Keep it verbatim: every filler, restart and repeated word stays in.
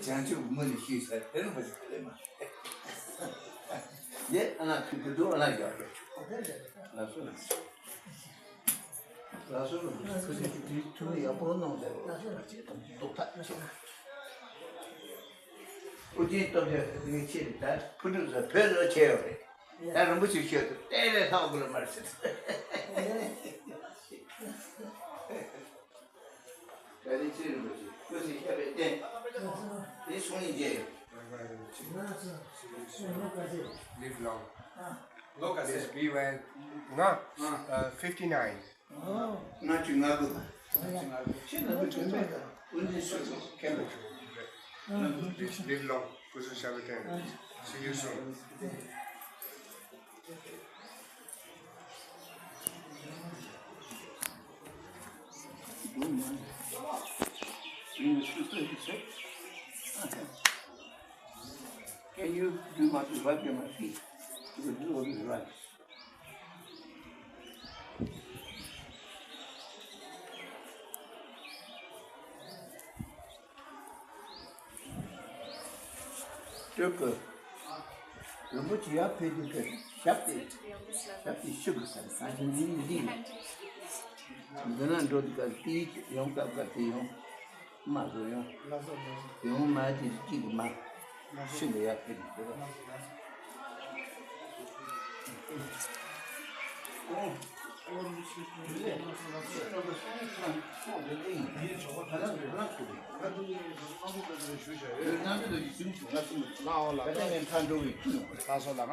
བྱང་ཆུབ་མུ་ནས་ཤེས་ཟེར་དེ་རིང་མ་ཞིག་རེད་མ། དེ་ཨ་ན་ཁུ་ཁུ་དུ་ཨ་ན་ཡོད་རེད། ལགས་སོ་ལགས་སོ། ལགས་སོ་ལགས་སོ། ཁུ་ཁུ་དེ་ཐུགས་ཡག་པོ་གནང་ཟེར་རོགས། ལགས་སོ་ལགས་སོ། ཏོག་ཐག་ཆེ། ཨོ་རྒྱན་སྟོབས་རྒྱལ་ངའི་ཆེད་དུ་ད་ཕུ་ནུ་ཟེར་བོད་ལ་ཆེ་ཡོད་རེད། ད་རིན་པོ་ཆེ་ཤོད་དུ་གཏན་ལས་ལྷག་དགོས་ལ་མ་རེད་ཟེར། ད་རིན་ཆེན་རིན་པོ་ཆེ་སྐུ་ཚེ་ཞབས་པད་བརྟན། དེ་སོང་ཡིན་རྗེས། Live long. ལོ་ག་ཚོད། Please be well. ང་ཨ་fifty nine. ལྔ་བཅུ་ང་དགུ། ལྔ་བཅུ་ང་དགུ། ཁྱེད་ལྔ་བཅུ་དྲུག་པ་དང་དབུ་འཛིན་སུ་སུ་ཁྱེད་ལྔ་བཅུ་དྲུག་པ། Live long. སྐུ་གཟུགས་ཞབས་པད་བརྟན། See you soon. Can you do what you want in my feet? You will do what is right. སྤྲུལ་སྐུ། རིན་པོ་ཆེ་ཡར་ཕེབས་དུས་ཀྱི་ཞབས་དེ། ཞབས་དེ་ཤུགས་ཀྱིས་ཟ་ནས་གང་ཞིག་ཡིན་འདི་ཡིན། འདི་ན་འགྲོ་དུས་ཀ་དེ་ཡོང་སྐབས་ཀ་དེ་ཡོང་། མ་བཟོ་ཡོང་། ཡོང་མ་དེ་གཅིག་གི་མ། ཤིན་ཏུ་ཡག་གི་འདུག་ལགས་སོ་ལགས།